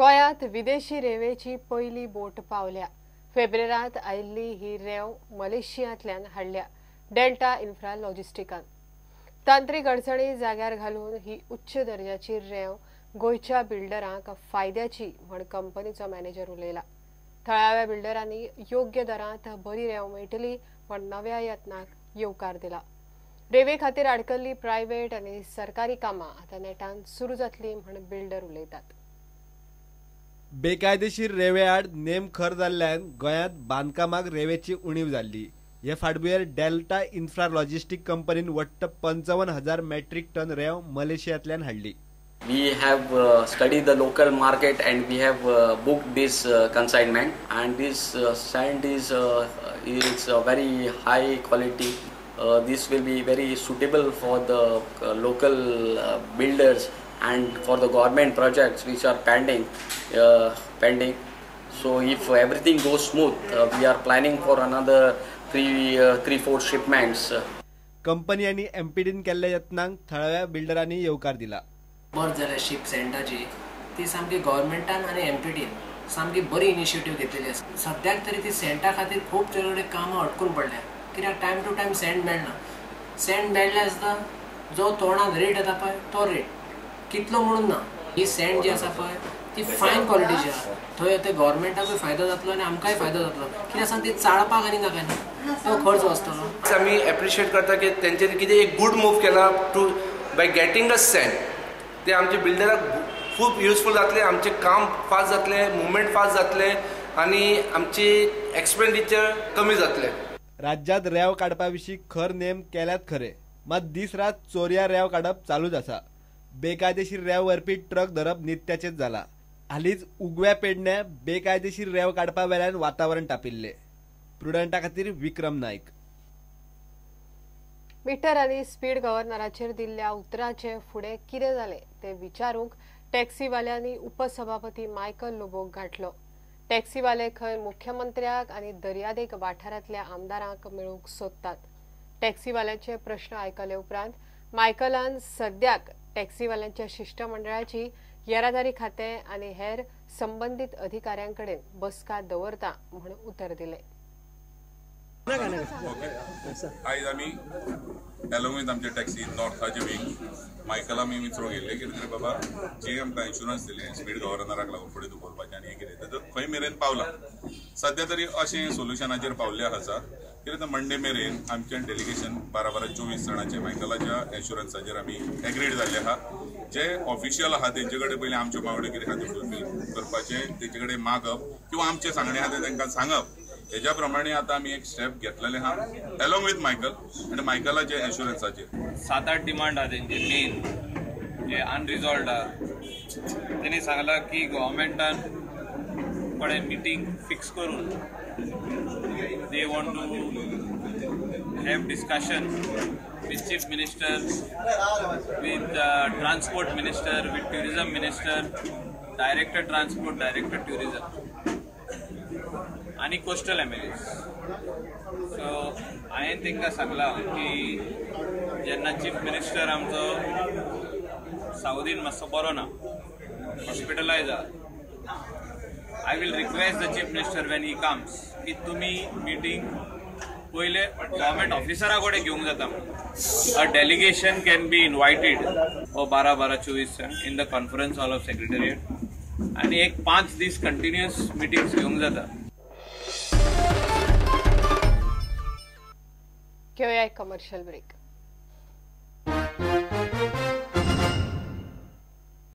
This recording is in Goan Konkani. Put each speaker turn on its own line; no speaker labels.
गोंयांत विदेशी रेंवेची पयली बोट पावल्या. फेब्रेरांत आयिल्ली ही रेंव मलेशियांतल्यान हाडल्या डेल्टा इन्फ्रा लॉजिस्टिकान. तांत्रीक अडचणी जाग्यार घालून ही उच्च दर्जाची रेंव गोंयच्या बिल्डरांक फायद्याची म्हण कंपनीचो मॅनेजर उलयला. थळाव्या बिल्डरांनी योग्य दरांत बरी रेंव मेळटली म्हण नव्या यत्नाक येवकार दिला. रेंवे खातीर आडकल्ली प्रायव्हेट आनी सरकारी कामां आतां नेटान सुरू जातली म्हण बिल्डर उलयतात.
बेकायदेशीर रेंवे आड नेम खर जाल्ल्यान गोंयांत बांदकामाक रेंवेची उणीव जाल्ली. हे फाटभुंयेर डेल्टा इन्फ्रा लॉजिस्टीक कंपनीन वट्ट 55,000 मेट्रीक टन रेंव मलेशियांतल्यान हाडली.
We have studied the local market and we have booked this consignment, and this sand is very high quality. This will be very suitable for the local builders and for the government projects which are pending. So if everything goes smooth, we are planning for another 3-4 shipments.
Company आनी एमपीडीन केल्ल्या यत्नांक थळाव्या बिल्डरांनी येवकार दिला.
बरें जाल्यार शिप सँडाची ती सामकी गव्हर्मेंटान आनी एमपीडीन सामकी बरी इनिशिएटीव घेतलेली आसा. सद्याक तरी ती सँडा खातीर खूब कडेन कामां अटकून पडल्या, कित्याक टायम टू टायम सँड मेळना. सँड मेळ्ळें आसता जो तोंडान रेट येता पळय तो रेट कितलो म्हणून ना. ही सँड जी आसा पळय ती फायन क्वॉलिटीची आसा, थंय ते गव्हर्मेंटाकूय फायदो जातलो आनी आमकांय फायदो जातलो. कित्याक सांग ती चाळपाक आनी नाका न्ही, तो खर्च वाचतलो.
आमी एप्रिशिएट करता की तेंच्यांनी कितें एक गूड मूव केला to by getting a sand. ते आमचे बिल्डराक खूब युजफूल जातलें, आमचें काम फास्ट जातलें, मुवमेंट फास्ट जातलें आनी आमची एक्सपेंडिचर कमी जातलें.
राज्यांत रेंव काडपा विशीं खर नेम केल्यात खरे, मात दीस रात चोरयां रेंव काडप चालूच आसा. बेकायदेशीर रेंव व्हरपी ट्रक धरप नित्याचेच जाला. हालींच उगव्या पेडण्या बेकायदेशीर रेंव काडपा वेल्यान वातावरण तापिल्लें. प्रुडंटा खातीर विक्रम नायक.
मिटर आनी स्पीड गव्हर्नराचेर दिल्ल्या उतराचें फुडें कितें जालें तें विचारूंक टॅक्सीवाल्यांनी उपसभापती मायकल लोबोक गांठलो. टॅक्सीवाले खंय मुख्यमंत्र्याक आनी दर्यादेग वाठारांतल्या आमदारांक मेळूंक सोदतात. टॅक्सीवाल्यांचे प्रश्न आयकले उपरांत मायकलान सद्याक टॅक्सीवाल्यांच्या शिश्टमंडळाची येरादारी खातें आनी हेर संबंदीत अधिकाऱ्यां कडेन बसका दवरता म्हूण उतर दिलें.
आयज आमी एलोंग विथ आमचे टॅक्सी नॉर्थाचे विंग मायकल आमी विचारूंक गेल्ले कितें तरी बाबा जे आमकां इन्शुरन्स दिलें स्पीड गव्हर्नराक लागून फुडें दवरपाचें आनी हें कितें तर खंय मेरेन पावलां सद्या तरी अशें सोल्युशनाचेर पावल्ले आसा. कितें तर मंडे मेरेन आमचें डेलिगेशन 12-12-24 जाणांचें मायकलाच्या एश्युरन्साचेर आमी एग्रीड जाल्ले आहा. जे ऑफिशियल आहा तेंचे कडेन पयलीं आमच्यो मागण्यो कितें आहा त्यो फुलफील करपाचें, तेंचे कडेन मागप किंवा आमचें सांगणें आहा तें तांकां सांगप, हेज्या प्रमाणे आतां आमी एक स्टेप घेतलेले आहा एलोंग विथ मायकल आनी मायकलाचे एश्युरन्साचेर.
7-8 डिमांड आहा तेंचे मेन जे अनरिजॉल्ड आहा. तेणी सांगलां की गव्हर्मेंटान कडेन मिटींग फिक्स करून they want to have discussion with chief minister, with transport minister, with tourism minister, director transport, director tourism आनी कोस्टल एमएलएस. सो हांवें तांकां सांगलां की जेन्ना चीफ मिनिस्टर आमचो सावदीन मातसो बरो ना, हॉस्पिटलायज आहा, I will request the chief minister when he comes की तुमी मिटींग पयले गव्हर्मेंट ऑफिसरा कडेन घेवंक जाता. A delegation can be invited O 12-12-24 in the conference hall of secretariat आनी एक 5 दीस कंटिन्युअस मिटिंग्स घेवंक जाता.
घेऊया एक कमर्शियल ब्रेक.